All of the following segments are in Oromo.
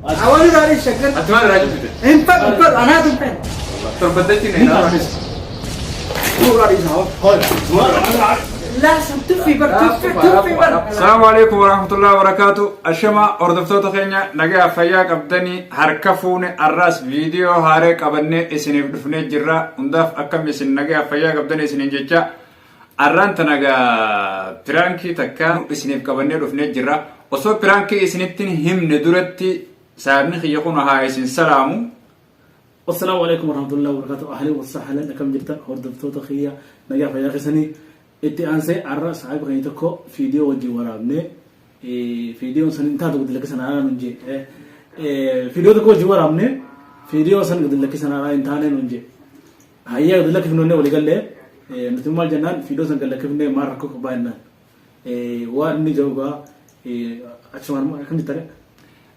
Awwaal irraa shaggar. Ati maal irraa jibbite? Hin fedhu hin fedhu anaatu hin fedhu. Torbattachi na ilaalu. Suuraa dhiisaa hoo. Laa san tuffii bar tuffii tuffii bar. Salaamu alaikum warahmatullahi wabarakatuh. Ashama hordoftoota keenya nagaa fayyaa qabdanii harka fuune arraas viidiyoo haaree qabannee isiniif dhufnee jirra. Hundaaf akkam isin nagaa fayyaa qabdanii isiniin jecha arraan tana gaa piraankii takka isiniif qabannee dhufnee jirra. Osoo piraankii isinitti hin himne duratti saayibni kiyya kun haa isin salaamu. Assalaamu alaikum warahmatullahi wabarakatuh. Ahlan wa sahlan akkam jirtan hordoftoota kiyya nagaa fayyaa keessanii itti aansee har'a saahiba keenya tokko fiidiyoo wajjin waraabnee fiidiyoon san hin taatu gadi lakkisan haala nun jee fiidiyoo tokko wajjin waraabnee fiidiyoo san gadi lakkisan haala hin taane nun jee hayyee gadi lakkifnu walii gallee nuti maal jennaan fiidiyoo san gadi lakkifnee maal rakkoo qabaa jennaan waan inni jiru gaa achumaan akkam jettanii.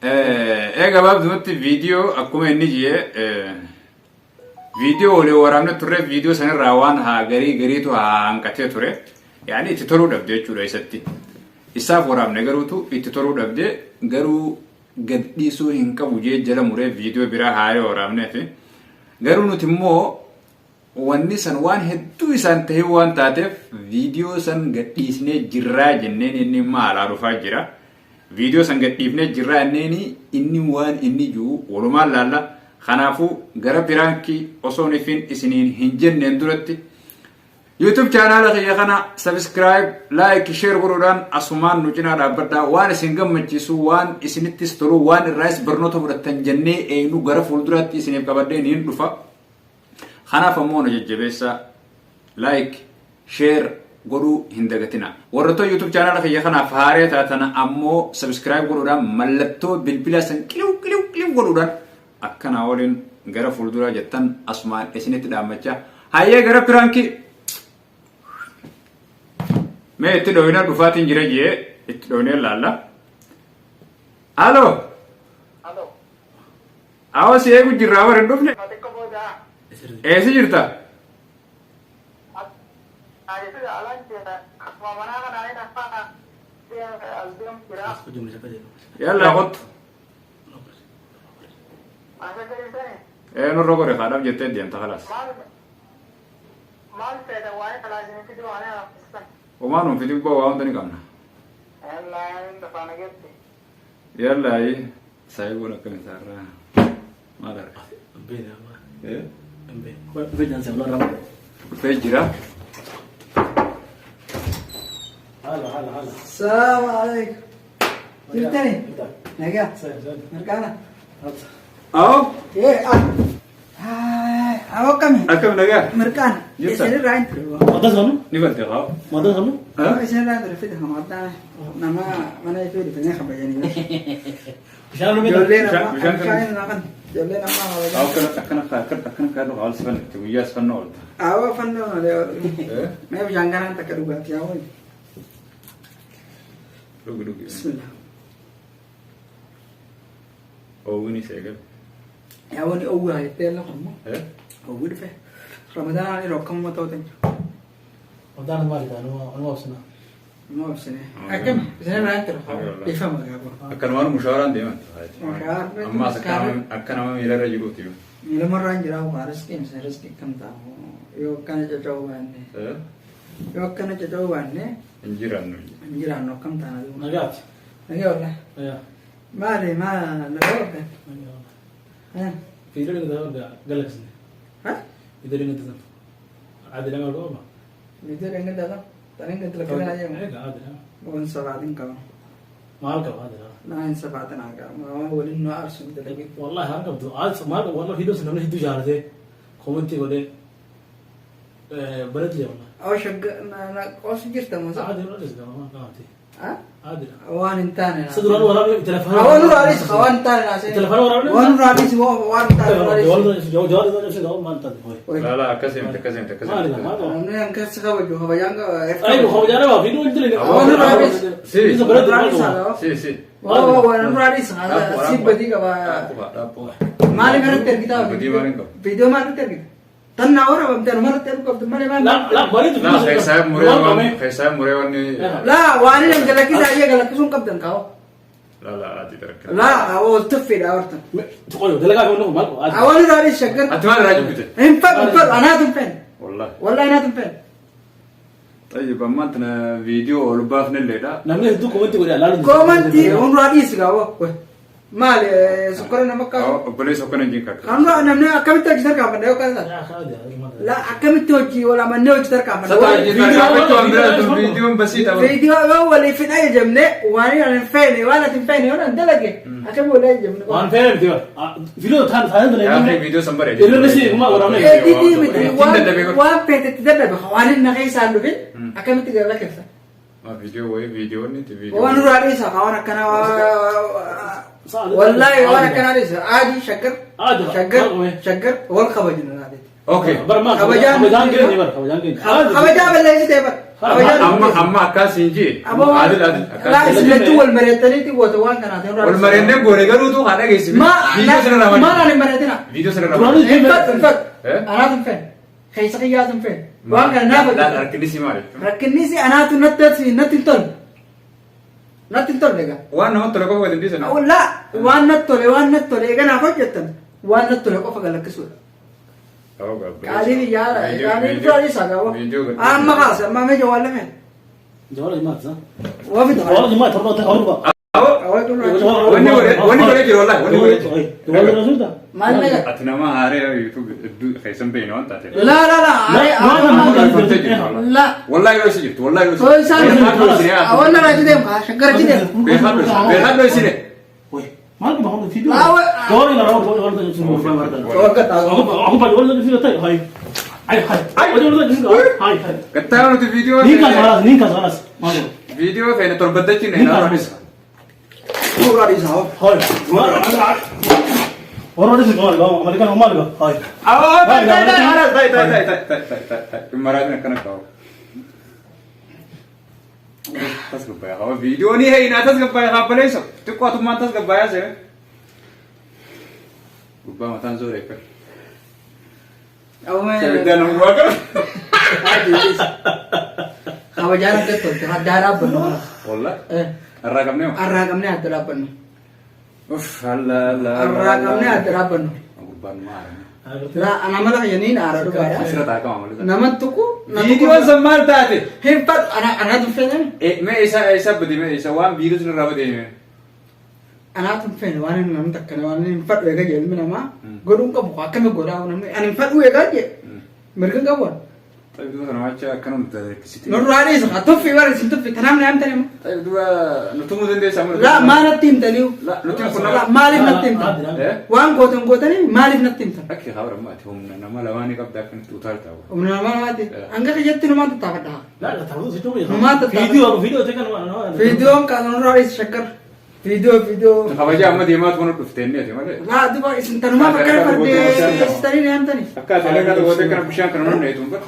Ee gabaabdumatti viidiyoo akkuma inni jee viidiyoo waliin waraabne turre viidiyoo sanirraa waan haa garii gariitu haa hanqatee ture. Yaani itti toluu dhabde jechuudha isatti. Isaaf waraabne garuutu itti toluu dhabde garuu gad dhiisuu hin qabu jee jala muree viidiyoo biraa haaree waraabneefi. Garuu nuti immoo wanni san waan hedduu isaan tahee waan taateef viidiyoo san gadhiisnee jirraa jenneen inni maalaa dhufaa jira. Viidiyoo san gadhiifnee jirraa jenneen inni waan inni jiru walumaan laalla. Kanaafuu gara piraankii osoo ifin isiniin hin jenneen duratti YouTube chaanaala kiyya kana subscribe, like, share godhuudhaan asumaan nu cinaa dhaabbadhaa. Waan isin gammachiisu, waan isinittis tolu, waan irraas barnoota fudhattan jennee eeynu gara fuulduraatti isiniif qabadhee niin dhufa. Kanaaf ammoo nu jajjabeessaa like, share godhuu hin dagatina. Warroota YouTube chaanaala kiyya kanaaf haaree taatan ammoo subscribe godhuudhaan mallattoo bilbila san qiliw qiliw qiliw godhuudhaan akkanaa waliin gara fuulduraa jettan asumaan isinitti dhaammachaa. Hayyee gara piraankii. Mee itti dhooyina dhufaatiin jira jee itti dhooynee laalla. Aloo. Awa si eegu jirraa bara hin dhufne. Eessa jirta? Yalla kottu. Ee nurra gore haadhaaf jettee deemta kalaas. Homaa nuun fidin boo waa hunda ni qabna. Yalla ayi saayiboon akkam isaarraa maal arga? Eh? Dhufee jira. Salaamu alaikum. Jirtani? Nagaa. Mirqaana. Awo Ee ah. Awoo akkami? akkam nagaa? Mirqaana. Jirta? Isinirraa hin ture. Ni balte haa? Awoo isinirraa hin ture fida hamaddaa nama mana ifee dhufanii kabajanii. Ijoolleen amma Bishaan bishaan hin naqan. Ijoolleen amma Awo kabajanii. akkana akkana akkana akkana kaadhu haala sifannetti guyyaa sifannoo oolta. Awoo fannoo malee. Eh? Mee bishaan kanaan takka dhugaatii awoo. Dhugi dhugi. Bismillah. Oowwinis eegal. Yaa wani owwaa jettee lafa immoo. Eh? Owwi dhufe. Ramadaan yeroo akkamuma ta'u ta'e. Nama obsine. Akkami? Isin irraa hin ture. Dhiifama gaafa. Akkanumaan mushaaraan deeman. Mushaaraan Ammaas akka nama miilarra jiruuti. Miilamarraa hin jiraa waa riskiin isin riskii kam ta'amu yoo akkana caca'uu baanne yoo akkana caca'uu baanne Hin jiraannu. hin jiraannu akkam taana duuba. Nagaa wallah. Maali maa nagaa wallah. Ha? Video dheengaddaa ta'u? Tan gadi lakkisaa jedhamu. Waan sabaatiin qaba. Maal qaba adila? Naa hin sabaatin haa qaba. Waan waliin nu aarsu hin dalagin. Wallahi haan qabdu. Maal qaba? Wallahi viidiyoo sana namni hedduu jaalatee koomentii godhee bareedu jira wallahi. Awa shagga na na qoosu jirta moo? Adila dhis gama maal qabati? Ha? Adila. Waan hin taane. Isa duraan waraabne telefoona. Waan nuraanis waan hin taane naasee. Telefoona waraabne. Waan nuraanis waan hin taane nuraanis. Jawaar maal taate hooyi. Lala akkasii miti akkasii miti akkasii Maali miti. maal qaba? Namni hanqas kabaju kabajaan Ayyo kabajaan qaba viidiyoo hin jiru. Waan nuraanis. Si. Isa bareedu maal qaba? Si si. Waan nuraanis si badii qaba. Dhaabbuu dhaabbuu. Maaliif irratti ergitaa? Badii maal hin qabu? Viidiyoo maal irratti ergita? Tan naa waraabamte anuma irratti erguu qabdu malee maal? La la bareedu. Laa keessaa muree waan keessaa muree wanni. Laa waan inni galakkisa ayyee galakkisuun qabdan kaa'u. Lala ati rakkina. Laa wal tuffiidha horta. Tuqoyo dalagaa fi wanni maal qabu? Awwaal irraa dhiis shaggar. Ati maal irraa jibbite? Hin fedhu hin fedhu anaatu hin fedhu. Wallahi. Wallahi anaatu hin fedhu. Tayyib ammaan tana viidiyoo ol baafnelleedha. Namni hedduu komantii godhe laalu. Koomantii hunduraa dhiisi gaawwa. Maali sukkara nama akka. Obboleessa akkana hin jinkakka. Kan dura namni akkamitti hojii tarkaanfanna yoo kana taate. La akkamitti hojii wal amannee hojii tarkaanfanna. Viidiyoon basiidha. Viidiyoo yoo waliif hin ajajamne waan hin feene waan ati hin feene yoo nan dalage akkami wal ajajamne. Waan feene miti bara. Viidiyoo taan taan Yaa viidiyoo san bare. Irra si kuma waraabne. Eeditii miti waan waan feete itti dadhabe waan hin naqee isaan dhufin akkamitti gara lakkeessa. Viidiyoo wayii viidiyoon itti viidiyoo. Waan nurraa dhiisa waan akkanaa wallaahi waan akkanaa dhiisa aadii shaggar shaggar shaggar wal kabajna laateeti. Okay. Kabajaan keenya bara kabajaan keenya. Kabajaa balleessitee bara. Amma amma akkas hin jee. Adil adil Laa isin lachuu wal mari'attaniiti goota waan kanaa ta'e. Wal mari'annee goone garuutu haa dhageessifne. Viidiyoo sana Maal maal ani mari'atina? Viidiyoo sana ramaa. Hin fedhu hin fedhu. Anaatu hin fedhu. Keessa kiyyaatu hin fedhu. Waan kana naaf hojjetu. Rakkinni si maali? Rakkinni si anaatu natti natti hin tolle. Natti hin tolle egaa. Waan namatti tole qofa gadi hin dhiisan. Laa waan natti tole waan natti tole egaa naaf hojjettan waan natti tole qofa galakkisuudha. Qaalii biyyaa qaalii dura dhiisaa gaawwa. Amma kaase amma mee jawaan lameen. Jawaan jimaata. Waa fida. Jawaan jimaata torba torba. Wanni godhe wanni godhe jiru wallahi wanni godhe jiru. Jawaan Maal naga? Ati nama haaree YouTube hedduu keessan beekne waan taateef. Laa laa laa. Laa. Wallahi yoo isi jirtu wallahi yoo isi. Too isaan awwan irraa jideem kaa shaggara jideem. Beekaa dhoo isine. Maal qaba hundi fiidiyoo. Laa Jawaan irraa wal wal Aku pada wal fiidiyoo ta'e hay. Hay hay. Wal wal fiidiyoo hay hay. Gattaa nuti viidiyoo. Ni kaas halas ni kaas halas. Maal. Viidiyoo feene torbaddachi ne naa dhisa. Suuraa dhiisaa hoo. Hay. Warra dhisa maal qaba Amerikaan maal qaba hay. Awwa ta'i ta'i ta'i halas ta'i ta'i ta'i ta'i ta'i ta'i ta'i. Maraatiin akkana qabu. Tasgabbaa'ee qaba. Viidiyoo ni heeyinaa tasgabbaa'ee qaba baleessa. Xiqqoo atummaan tasgabbaa'ee seene. Gubbaa mataan zooree akka. Sabiddaan nama waa qaba. Kabajaan adda tolte addaa dhaabbannu. Wallah. Irraa qabnee hoo? Arraa qabnee adda dhaabbannu. Uff alla alla. Arraa qabnee adda dhaabbannu. Gubbaan maara. Laa ana mala yaniin aara dhugaadha. Asirra taa'aa malee. Nama tuqu. Viidiyoon san maal taate? Hin fadhu ana anaatu hin feene. Mee isa isa bade mee isa waan viidiyoo sun irraa bade mee. Anaatu hin feene waan inni namni takkana waan inni hin fadhu egaa jedhe ilmi namaa godhuun qabu akkami godhaa namni ani hin fadhu egaa jedhe mirga hin qabu. Tabii duba sana wacha akkanuma dalagsite. Nurraa dhiisa tuffi bara isin tuffi tanaaf na himtanii moo? Tabii duba nutumuu dandeessaa mura. Laa maal natti himtanii? La nuti kun Laa nama. maaliif natti himtan? Waan gootan gootanii maaliif natti himtan? Akki habara maati humna nama lamaanii qabda akkanatti utaaltaa. Humna nama lamaati. Hanga kiyyatti numaan tattaafadha. Numaa tattaafadha. Viidiyoon kaasa nurraa dhiisa shakkar. Viidiyoo viidiyoo. Kabaja amma deemaa tuun dhufte inni ati malee. Laa duba isin tanumaa bakka fardeessitanii na himtanii. Akka ati alagaa gootee kana bishaan kana nunne eetuun bara.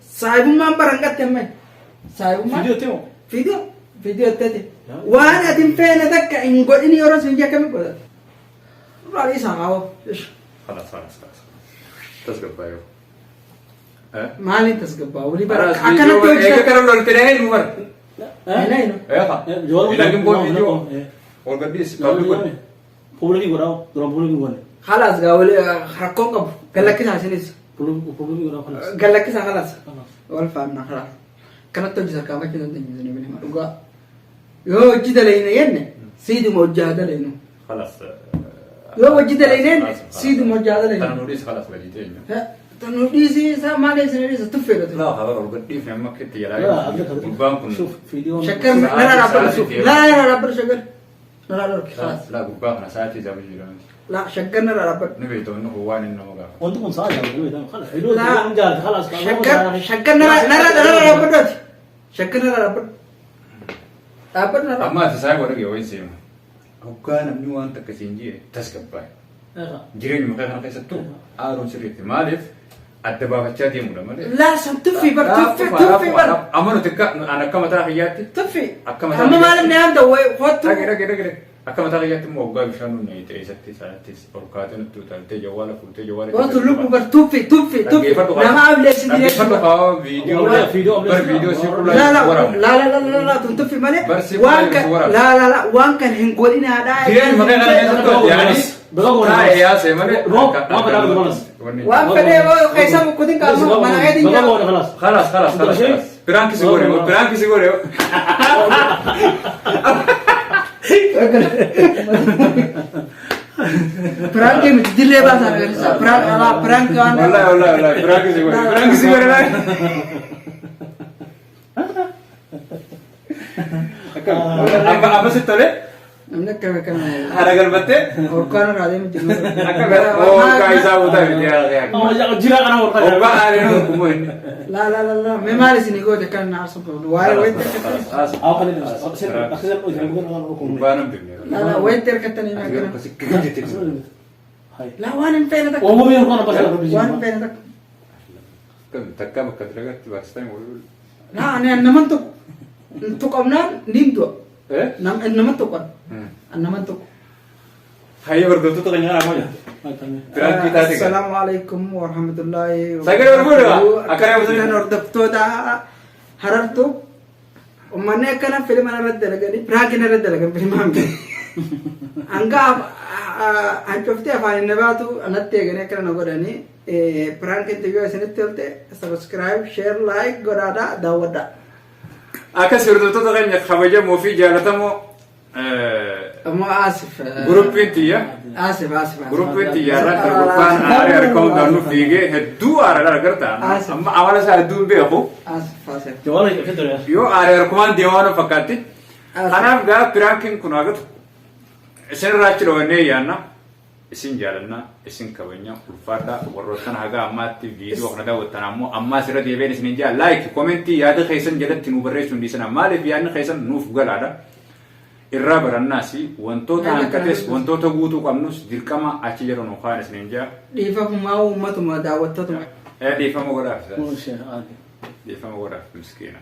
Saahibummaan bara hin gatte amma. Saahibummaan. Viidiyoo viidiyoo itti waan ati hin feene takka hin godhin yeroo isin jee akkamitti godhata? Nurraa dhiisa haawoo. خلاص خلاص خلاص tasgabbaa'ee. Maaliin tasgabbaa walii bara akkanatti Eega hojjetan. kana lolte dhahee nu bara. Hin Eega. Ilaalin boo viidiyoo. Ol gadhiis public godhe. Public godhaa duraan public godhe. Khalaas gaa walii rakkoon qabu gallakkisaa isinis Public godhaa khalaas. gallakkisaa khalaas. Wal faamna khalaas. Kanatti hojii sarkaanfachuu dandeenya isin bilima dhugaa. Yoo hojii dalayna jenne siiduma hojii haa dalaynu. خلاص. Yoo hojii dalayna jenne siiduma hojii haa dalaynu. Tana nu dhiis خلاص gadi teenya. Nu dhiisii isaa maal isin dhiisa tuffeedha. Laa habar ol gadhiifne amma akka itti jalaa gubbaan kun. Shakkar nara dhaabbadhu. Nara nara dhaabbadhu shakkar. Nara dhaabbadhu khalaas. Laa gubbaa kana sa'aatii isaa jira. Laa shakkar nara dhaabbadhu. Ni beektu inni kun waan inni nama gaafatu. Wanti kun sa'a jaalatu khalas. Viidiyoo jaalatu khalas. Shakkar shakkar nara nara nara dhaabbadhu ati. Shakkar nara dhaabbadhu. Dhaabbadhu nara. Amma ati isaa godha gee wayin seema. Hoggaa namni waan takka siin jee tasgabbaa'e. Jireenyuma kee kana keessattuu aaruun sirriitti maaliif adda baafachaa deemudha malee. Laa san tuffii bar tuffii tuffii bar Amma nuti akka an akka mataa kiyyaatti tuffii. Akka mataa Amma maaliif na yaamta kottu. dhage dhage dhage. Akka mataa kiyyaatti immoo waggaa bishaan nu nayite eessatti isaanittis ol kaatee nutti utaaltee jawwaala fuutee jawwaala. Wantu lubbu bar tuffi tuffi tuffi nama ableessi Dhaggeeffadhu haa viidiyoo Viidiyoo bar viidiyoo si La qullaa la waraabu. la la la la la tun tuffi malee Bar si waan qullaa kan waraabu. la la la waan kan hin godhinaadhaa. Jireenya maqaa kana keessatti yaani taa'ee yaasee malee. Waan fedhee yoo keessa mukkutin qabu mana keetiin jira. خلاص خلاص خلاص خلاص prank si godhe prank si godhe. Prankii miti dirree baasaa agarsiisa. Prank alaa prank waan. Wallahi wallahi wallahi prank si godhe prank si godhe. Amma amma sitti tole Namni akka kana haala galfattee Orkaan irraa deemu jiru. akka hoggaa isaa buutaa miti yaa jira kana warqa hoggaa aaree nu kummoo inni. La la la la mee maal isinii goote kan na aarsu qabdu waa'ee wayitti harkattanii. Aw خلينا اخذ Gurbaa nan bifne. La la wayitti harkattanii mee akkana. هاي La waan hin feene takka. وهو يرقى بس Waan hin feene takka. Takka bakka dalagaatti baasisanii wayii. La ani naman tokko tuqamnaan niin du'a. Naman tuqan. Naman tuqu. Hayyee hordoftoota keenya kanaa moo Prank taate. Assalaamu alaikum warahmatullahi Sagalee ol fuudhaa? Akkana Akkana hordoftoota harartu uummanni akkana filma irratti dalaganii prankiin irratti dalagan filmaan hanga hancoftee afaan hin baatu anatti eeganii akkana na godhanii prankiin tiyyoo isinitti tolte subscribe, share, like godhaadhaa daawwadhaa. Akkas hordoftoota keenya kabajamoo fi jaallatamoo Ammoo Asif. Guruppiin tiyya. Asif Asif. Guruppiin tiyya irratti gurbaan aaree harka hundaan nu fiigee hedduu aaradha agarta. Amma amala isaa hedduu hin beeku. Asif Asif. جوالك كده يا Yoo aaree harkumaan deemaa nu fakkaatti. Kanaaf gaa prankiin kun hagatu isin irraa achi dhawannee yaanna. Isin jaalannaa, isin kabajna, ulfaadhaa warroottan haga ammaatti viidiyoo kana daawwattan ammoo ammaas irra deebi'een isin jaa like, comment, yaada keessan jalatti nu barreessuu hin dhiisana. Maaliif yaadni keessan nuuf galaadha. Irraa barannaas wantoota hanqates wantoota guutuu qabnus dirqama achi jedhu nu kaan isin jaa. Dhiifamumaa uummatuma daawwattootuma. Dhiifama godhaaf. عادي Dhiifama godhaaf miskiina.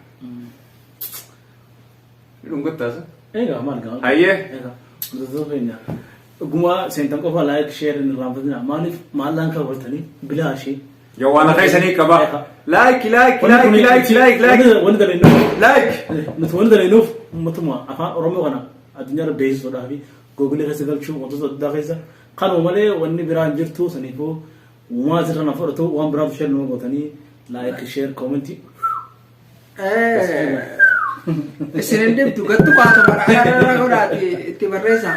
Dhungattaas. ايوه مال قال Hayyee. ايوه hordoftoota dhuguma seentan qofa like, share hin irraanfatina. Maaliif maallaan kabartanii bilaashii. Jawwaala keessanii qaba. Like, like, like, like, like, like. Wanni daleenuuf Like. Nuti wanni daleenuuf uummatuma afaan Oromoo kana addunyaarra beeksisuudhaa fi Google keessa galchuu wantoota adda addaa keessa kanuma malee wanni biraan jirtu. Saniifuu waan asirra na fudhatu waan biraatu share nama gootanii like, share, comment. Isin hin dhibdu gattu baatu bara godhaati itti barreessa.